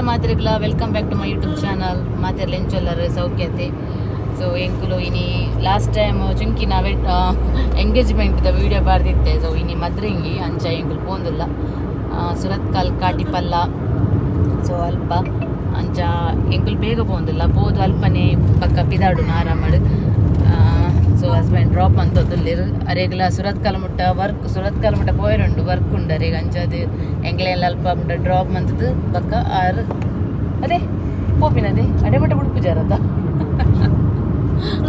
ಮಾತ್ರೆಗ್ಲ welcome back to my YouTube channel. ಮಾತೆರ್ಲ ಎಂಚೊಲ್ಲರು ಸೌಖ್ಯತೆ. So ಎಂಕುಲು ಇನಿ ಲಾಸ್ಟ್ ಟೈಮ್ ಚುಂಕಿನ ಎಂಗೇಜ್ಮೆಂಟ್ the video ಬಾರ್ದಿತ್ತೆ. ಸೊ ಇನಿ ಮದ್ರಿಂಗಿ ಅಂಚ ಎಂಕುಲು ಪೋಂದುಲ್ಲ ಸುರತ್ಕಲ್ ಕಾಟಿಪಲ್ಲ. ಸೊ ಅಲ್ಪ ಅಂಚ ಎಂಕುಲು ಬೇಗ ಪೋಂದುಲ್ಲ ಪೋದು ಅಲ್ಪನೆ ಪಕ್ಕ ಪಿದಾಡು ಆರಾಮಡು. ಸೊ ಹಸ್ಬೆಂಡ್ ಡ್ರಾಪ್ ಅಂತೊಂದುಲ್ಲೆರ್. ಅರೆಗ್ಲ ಸುರತ್ಕಲ್ ಮುಟ್ಟ ವರ್ಕ್, ಸುರತ್ಕಲ್ ಮುಟ್ಟ ಪೋಯರುಂಡು, ವರ್ಕ್ ಉಂಡು ಅರೆಗ್. ಅಂಚಾದ್ ಎಂಕ್ಲೆಲ್ಲ ಅಲ್ಪ ಮುಟ್ಟ ಡ್ರಾಪ್ ಮಂತುದು ಬೊಕ್ಕ ಆರ್ ಅದೇ ಪೋಪಿನದೆ ಅಡೆ ಮುಟ್ಟ ಬುಡ್ಪುಜಾರತ,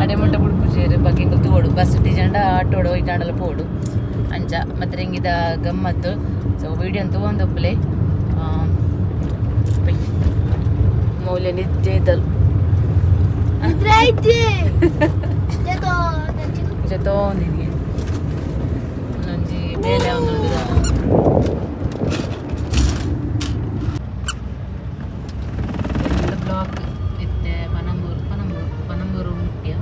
ಅಡೆ ಮುಟ್ಟ ಬುಡ್ಪುಜೇರು. ಬೊಕ್ಕ ಎಂಕುಲು ತೂವೊಡು, ಬಸ್ ಇಜ್ಜಂಡ ಆಟೋಡು ಇಟಾಂಡಲ ಪೋಡು. ಅಂಚ ಮದ್ರೆಂಗಿದ ಗಮ್ಮತ್ತು. ಸೊ ವೀಡಿಯೋನ್ ತೂವೊಂದುಪ್ಪುಲೆ. ಮೌಲ್ಯ ನಿದ್ದೆ. ಜೊತೊಂದಿಗೆ ಒಂಜಿ ಬೇಲೆ ಒಂದುಂಡು. ಬ್ಲಾಕ್ ಇತ್ತೆ ಪನಂಬೂರು, ಪನಂಬೂರು, ಪನಂಬೂರು ಮುಟ್ಯ.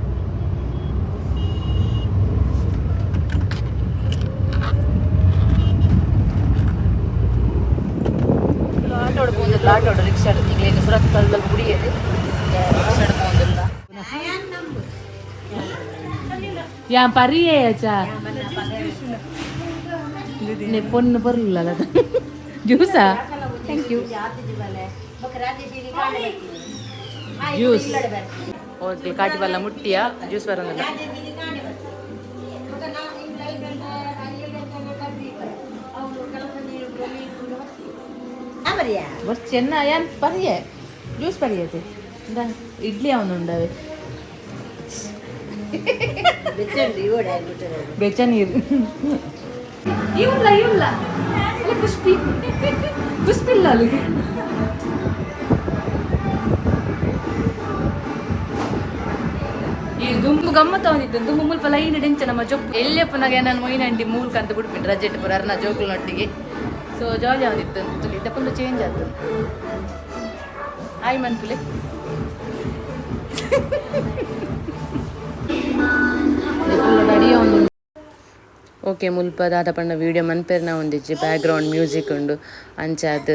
ಆಟೋಡು ಪೋಂದುಲ್ಲ, ಆಟೋಡು, ರಿಕ್ಷಾಡು. ಈಗ ಸುರತ್ಕಲ್ದಲ್ಲಿ ಗುಡಿಯದು ರಿಕ್ಷಾಡು ಪೋಂದುಲ್ಲ. ಯಾ ಪರಿಯೇ ಚಾ ನೆ ಪೊನ್ನು ಬರಲಿಲ್ಲ. ಜ್ಯೂಸಾ? Thank you. Juice okay. ಕಾಟಿಬಲ್ಲ ಮುಟ್ಟಿಯ, ಜ್ಯೂಸ್ ಬರೋದಿಲ್ಲ. ಚೆನ್ನ ಏನ್ ಪರಿಯೆ ಜ್ಯೂಸ್ ಪರಿಯತೆ. ಇಡ್ಲಿ ಅವನುಂಡವೆ ಬೆಚ್ಚ ನೀರು. ಇವ್ಲ ಇವ್ಲ ಅಲ್ಲಿ ಪುಷ್ಪಿ ಪುಷ್ಪಿಲ್ಲ ಅಲ್ಲಿ. ಈ ದುಂಬು ಗಮ್ಮತ್ತ ಒಂದಿತ್ತು. ದುಂಬು ಮುಲ್ಪ ಲೈನ್ ಡೆಂಚ ನಮ್ಮ ಜೊಪ್ಪು ಎಲ್ಲಿಯಪ್ಪನಾಗ ನಾನು ಮೊಯ್ನಂಟಿ ಮೂಲಕ ಅಂತ ಬಿಡ್ಪಿನಿ ರಜೆಟ್ ಪುರ ಅರ್ನ ಜೋಕುಲ್ನೊಟ್ಟಿಗೆ. ಸೊ ಜಾಲಿ ಆದಿತ್ತು. ಇತ್ತ ಚೇಂಜ್ ಆಯ್ತು. ಆಯ್ ಮನ್ಪುಲೆ. ಒಂದು ಓಕೆ, ಮುಲ್ಪ ದಾದ ಪಂಡ ವೀಡಿಯೋ ಮನ್ಪೆರ್ನ ಒಂದಿಜ್ಜಿ, ಬ್ಯಾಕ್ಗ್ರೌಂಡ್ ಮ್ಯೂಸಿಕ್ ಉಂಡು. ಅಂಚಾದ್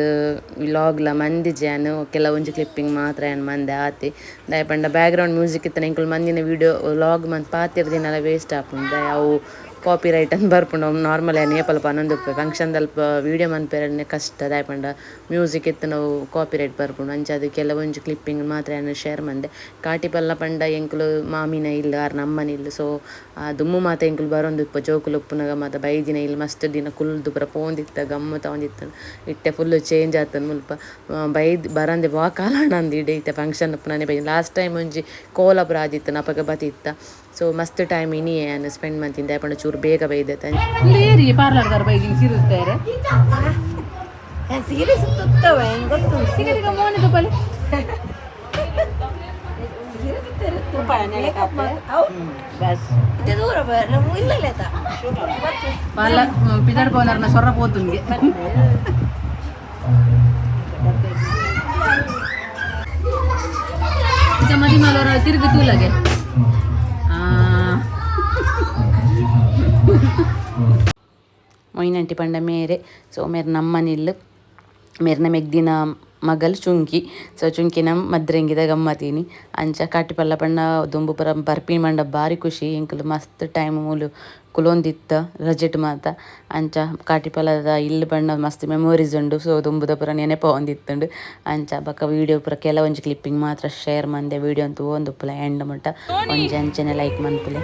ವ್ಲಾಗ್ಲ ಮಂದಿ ಜಾನು ಕೆಲವೊಂಜಿ ಕ್ಲಿಪ್ಪಿಂಗ್ ಮಾತ್ರ ಏನ್ ಮಂದೆ ಆತೆ. ದಾಯೆ ಪಂಡ ಬ್ಯಾಕ್ಗ್ರೌಂಡ್ ಮ್ಯೂಸಿಕ್ ಇತ್ತನ ಎಂಕುಲು ಮಂದಿನ ವೀಡಿಯೋ ವ್ಲಾಗ್ ಮಂತ್ ಪಾತೆರ್ ದಿನಲ ವೇಸ್ಟ್ ಆಪುಂಡು. ಅವು ಕಾಪಿ ರೈಟ್ ಅಂತ ಬರ್ಪುಂಡು. ನಾರ್ಮಲ್ ಏನ್ ಏಪಲ ಪನೊಂದುಪ್ಪೆ, ಫಂಕ್ಷನ್ ದಲ್ಪ ವೀಡಿಯೋ ಮನ್ಪೆರೆನೆ ಕಷ್ಟ. ದಾಯೆ ಪಂಡ ಮ್ಯೂಸಿಕ್ ಇತ್ತನವು ಕಾಪಿ ರೈಟ್ ಬರ್ಪುಂಡು. ಅಂಚಾದ್ ಕೆಲವೊಂಜಿ ಕ್ಲಿಪ್ಪಿಂಗ್ ಮಾತ್ರ ಯಾನ್ ಶೇರ್ ಮಂದೆ. ಕಾಟಿಪಲ್ಲ ಪಂಡ ಎಂಕುಲು ಮಾಮಿನ ಇಲ್ಲು, ಆರ್ನ ಅಮ್ಮನ ಇಲ್ಲು. ಸೊ ಆ ದುಮ್ಮು ಮಾತ ಎಂಕುಲು ಬರೊಂದುಪ್ಪ. ಜೋಕುಲು ಉಪ್ಪುನಗ ಮಾತ ಬೈದಿನ ಇಲ್ಲು ಮಸ್ತ್ ದಿನ ಕುಲ್ದು ಪೂರ ಪೋಂದಿತ್ತ, ಗಮ್ಮತ್ ಆವೊಂದಿತ್ತು. ಇತ್ತೆ ಫುಲ್ ಚೇಂಜ್ ಆತಂದ್. ಮುಲ್ಪ ಬೈದ್ ಬರಂದೆ ವಾ ಕಾಲಣ ಇಡೆ. ಇತ್ತೆ ಫಂಕ್ಷನ್ ಉಪ್ಪುನನೆ ಬೈ. ಲಾಸ್ಟ್ ಟೈಮ್ ಒಂಜಿ ಕೋಲ ಪೂರ ಆದಿತ್ತು, ಅಪಗ ಬತ್ತಿತ್ತ. ಸೊ ಮಸ್ತ್ ಟೈಮ್ ಇನಿ ಯಾನ್ ಸ್ಪೆಂಡ್ ಮಂತಿಂದೆ. ದಾಯೆ ಚೂರು ಬೇಗ ಬೈದೆತ. ಏರಿ ಪಾರ್ಲರ್ ದಾರ ಬೈದಿನ ಸಿರುತ್ತಾರೆ. ಸೀರೆ ಸುತ್ತುತ್ತವೆ ಗೊತ್ತು. ಸಿಗ ಮೋನೆ ತುಪ್ಪಲಿ. ಬಸ್ ದೂರ ಇಲ್ಲ. ಪಾರ್ಲರ್ ಪಿದಾಡ್ ಪೋನರ್ನ ಸೊರ್ರ ಪೋತುಂಗೆ. ಮದಿ ಮಲೋರ ತಿರುಗು ತೂಲಗೆ. ಮೊಯ್ನಂಟಿ ಪಂಡ ಮೇರೆ. ಸೊ ಮೇರ್ ನಮ್ಮನಿಲ್ಲು, ಮೇರ್ನ ಮೆಗ್ದಿನ ಮಗಲ್ ಚುಂಕಿ. ಸೊ ಚುಂಕಿನ ಮದ್ರೆಂಗಿದ ಗಮ್ಮತೀನಿ. ಅಂಚ ಕಾಟಿಪಲ್ಲ ಪಂಡ ದುಂಬು ಪುರ ಬರ್ಪಿನ ಪಂಡ ಬಾರಿ ಖುಷಿ ಎಂಕುಲು. ಮಸ್ತ್ ಟೈಮ್ ಮೂಲು ಕುಲೊಂದಿತ್ತ ರಜೆಟ್ ಮಾತ. ಅಂಚ ಕಾಟಿಪಲ್ಲದ ಇಲ್ಲು ಪಂಡ ಮಸ್ತ್ ಮೆಮೊರೀಸ್ ಉಂಡು. ಸೊ ದುಂಬುದ ಪುರ ನೆನಪ ಒಂದಿತ್ತುಂಡು. ಅಂಚ ಬೊಕ್ಕ ವೀಡಿಯೋ ಪುರ ಕೆಲವೊಂಜಿ ಕ್ಲಿಪ್ಪಿಂಗ್ ಮಾತ್ರ ಶೇರ್ ಮಂದೆ. ವೀಡಿಯೋ ಅಂತೂ ತೂವೊಂದುಪ್ಪುಲೆ ಎಂಡ್ ಮುಟ್ಟ. ಒಂಜಿ ಅಂಚನೆ ಲೈಕ್ ಮನ್ಪುಲೆ.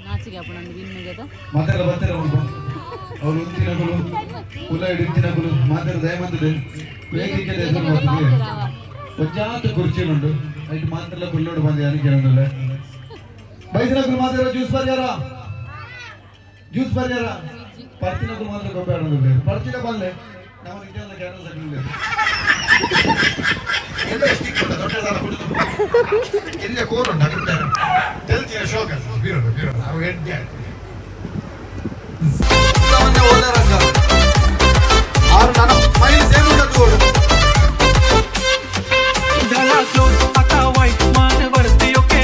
ನಾಚಿಗೆ ಅಪ್ಪನಂದು ಬಿನ್ನುಗದ. ಮಾತಾಡ ಬರ್ತಾರೆ ಅವ್ರು. ಅವ್ರು ಉಂತಿನಗುಲು ಕುಲ ಹಿಡಿತಿನಗುಲು ಮಾತಾಡ ದಯಮಂತದೆ ವೇದಿಕೆ ಒಂಜಾತ ಕುರ್ಚಿ ಉಂಡು. ಐಟ್ ಮಾತ್ರ ಕುಲ್ಲೋಡು ಬಂದೆ ಅನಿಕೆ ಕೇಳಂದಿಲ್ಲ. ಬೈಸಿನಗುಲು ಮಾತಾಡ ಜ್ಯೂಸ್ ಬರ್ಯಾರ, ಜ್ಯೂಸ್ ಬರ್ಯಾರ. ಪರ್ತಿನಗುಲು ಮಾತ್ರ ಗೊಬ್ಬರ ಪರ್ಚಿನ ಬಂದೆ. ನಮ್ಮ ನಿಜ ಕ್ಯಾನಲ್ ಸಕ್ಕಿಲ್ಲ. ಎಲ್ಲ ಸ್ಟಿಕ್ ಉಂಟು ದೊಡ್ಡ ಕುಡಿದು ಎಲ್ಲ ಕೋರುಂಟು ಅಡುತ್ತೆ ತೆಲ್ತಿನ ಶೋಕ ಬೀರೋಡು ಬೀರೋಡು ಅವು ಎಡ್ಡೆ ಆಯ್ತು. ಆರು ನನ್ನ ಸ್ಮೈಲ್ ಸೇಮ್ ಉಂಟು ತೋಡು. झाला क्लोज आता वाईट मान वरती ओके.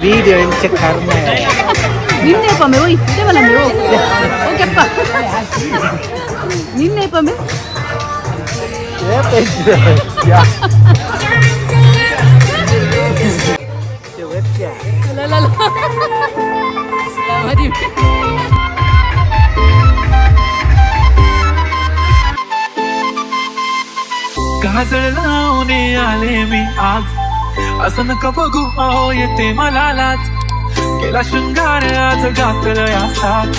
ವಿಡಿಯೋ ಇಂಚ ಕರ್ಮ. ನಿನ್ನೆ ಪಮ್ಮೆ ಓಯ್ ದೇವಲಂಬೆ ಓ ಓಕೆಪ್ಪ ನಿನ್ನೆ ಪಮ್ಮೆ. لا لا لا ما. काजळ लावून आले मी आज, असं नका बघू अहो येते मला लाज. केला शृंगार आज घातलं या साज,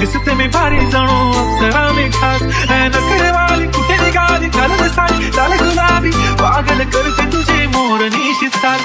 दिसते मी भारी जणू अप्सरा मी खास. ऐ नखरेवाली कुठे निघाली? घालून साडी लाल गुलाबी, पागल करते तुझे मोरनीशी चाल.